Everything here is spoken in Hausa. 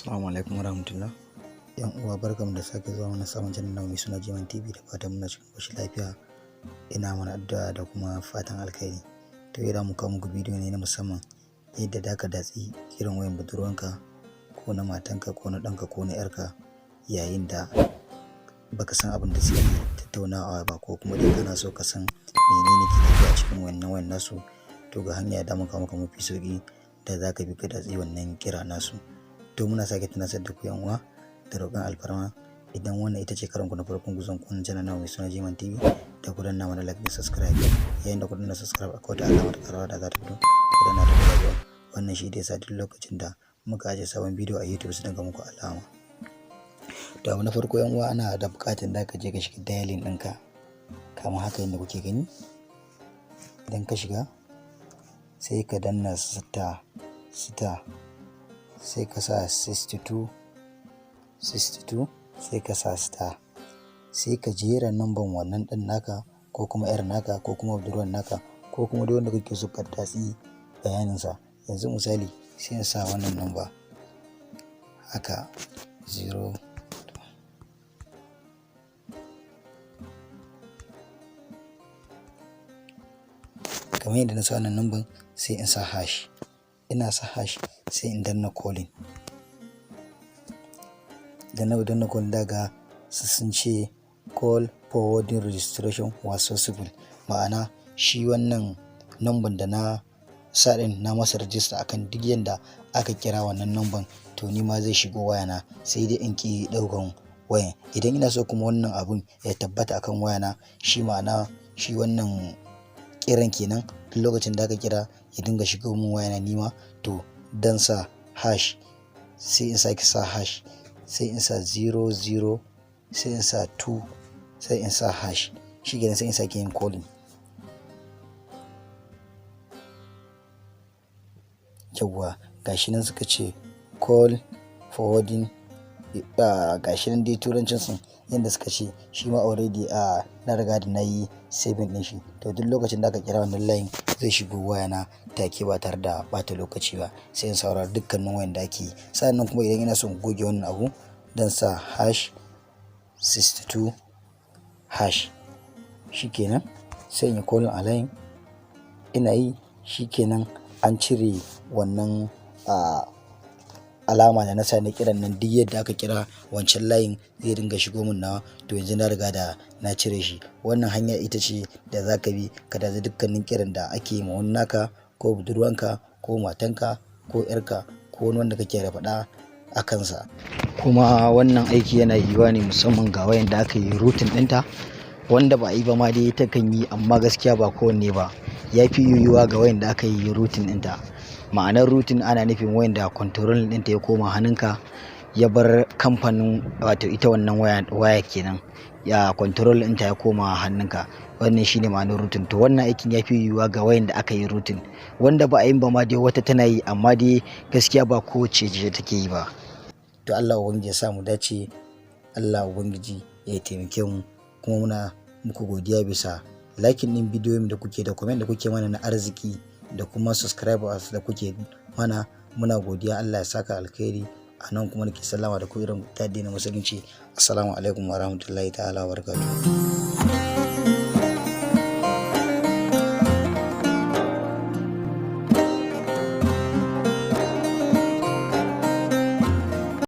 Assalamu alaikum warahmatullah. 'Yan uwa, barkamu da sake zuwa wannan sabon channel namu mai suna Jiman TV. Da fatan muna cikin ƙoshin lafiya. Ina mana addu'a da kuma fatan alkhairi. To, yau za mu kawo muku bidiyo ne na musamman yadda za ka datsi kiran wayan budurwanka ko na matanka ko na ɗanka ko na 'yarka yayin da baka san abin da suke tattaunawa ba, ko kuma dai kana so ka san menene ke tafiya a cikin wannan wayan nasu. To, ga hanya da muka maka mafi sauƙi da za ka bi ka datsi wannan kira nasu. To, muna sake tunasar da ku, 'yan uwa, da roƙon alfarma, idan wannan ita ce karon ku na farkon zuwan ku wannan channel namu mai suna Jiman TV, da ku danna mana like da subscribe. Yayin da ku danna subscribe, akwai wata alamar ƙararrawa da za ta fito, ku danna ta guda. Wannan shi dai sa duk lokacin da muka ajiye sabon bidiyo a YouTube su dinga muku alama. To, abu na farko, 'yan uwa, ana da buƙatar da ka je ka shiga dialing ɗinka kamar haka yadda kuke gani. Idan ka shiga, sai ka danna star star, sai ka sa 62 62, sai ka sa star, sai ka jera namban wannan ɗin naka ko kuma 'yar naka ko kuma budurwar naka ko kuma duk wanda kake so ka datsi bayaninsa. Yanzu misali, sai in sa wannan namba haka, 0. Kamar yadda na sa wannan namban, sai in sa hash. Ina sa hash, sai in danna calling. Da na danna calling, daga su sun ce "Call forwarding registration was successful", ma'ana shi wannan namban da na sa ɗin na masa rajista akan duk yanda aka kira wannan namban, to ni ma zai shigo wayana, sai dai in ƙi ɗaukan wayan. Idan ina so kuma wannan abun ya tabbata akan wayana, shi ma'ana shi wannan kiran kenan, duk lokacin da aka kira ya dinga shigo mun wayana nima, to dan sa hash, sai in sake sa hash, sai in sa 00, sai in sa 2, sai in sa hash. Shi kenan, sai in sake yin calling. Yawwa, gashi nan suka ce "Call forwarding", gashi nan dai turancin sun yanda suka ce. Shi ma already na riga da na yi saving din shi. To, duk lokacin da aka kira wannan layin, zai shigo wayana take ba tare da ɓata lokaci ba, sai in saurari dukkanin wayan da ake yi. Sa'annan kuma idan ina son goge wannan abu, dan sa hash 62 hash. Shikenan, sai in yi calling a layin. Ina yi, shikenan, an cire wannan alama da na sa na kiran nan. Duk yadda aka kira wancan layin, zai dinga shigo mun nawa. To, yanzu na riga da na cire shi. Wannan hanya ita ce da za ka bi ka datse dukkanin kiran da ake yi ma wani naka ko budurwanka ko matanka ko 'yarka ko wani wanda kake da faɗa a kansa. Kuma wannan aiki yana yiwuwa ne musamman ga wayan da aka yi rooting ɗinta. Wanda ba a yi ba ma dai takan yi, amma gaskiya ba kowanne ba. Ya fi yiwuwa ga wayan da aka yi rooting ɗinta. Ma'anar rooting, ana nufin wayan da control ɗinta ya koma hannunka, ya bar kamfanin, wato ita wannan waya kenan, ya control ɗinta ya koma hannunka. Wannan shine ma'anar rooting. To, wannan aikin ya fi yiwuwa ga wayan da aka yi rooting. Wanda ba a yi ba ma dai wata tana yi, amma dai gaskiya ba kowacce ce take yi ba. To, Allah Ubangiji ya sa mu dace, Allah Ubangiji ya taimake mu. Kuma muna muku godiya bisa liking ɗin bidiyoyin da kuke da comment da kuke mana na arziki da kuma subscribers da kuke mana. Muna godiya, Allah ya saka alkhairi. A nan kuma nake sallama da ku irin ta addinin Musulunci: assalamu alaikum wa rahmatullahi ta'ala wa barakatuh.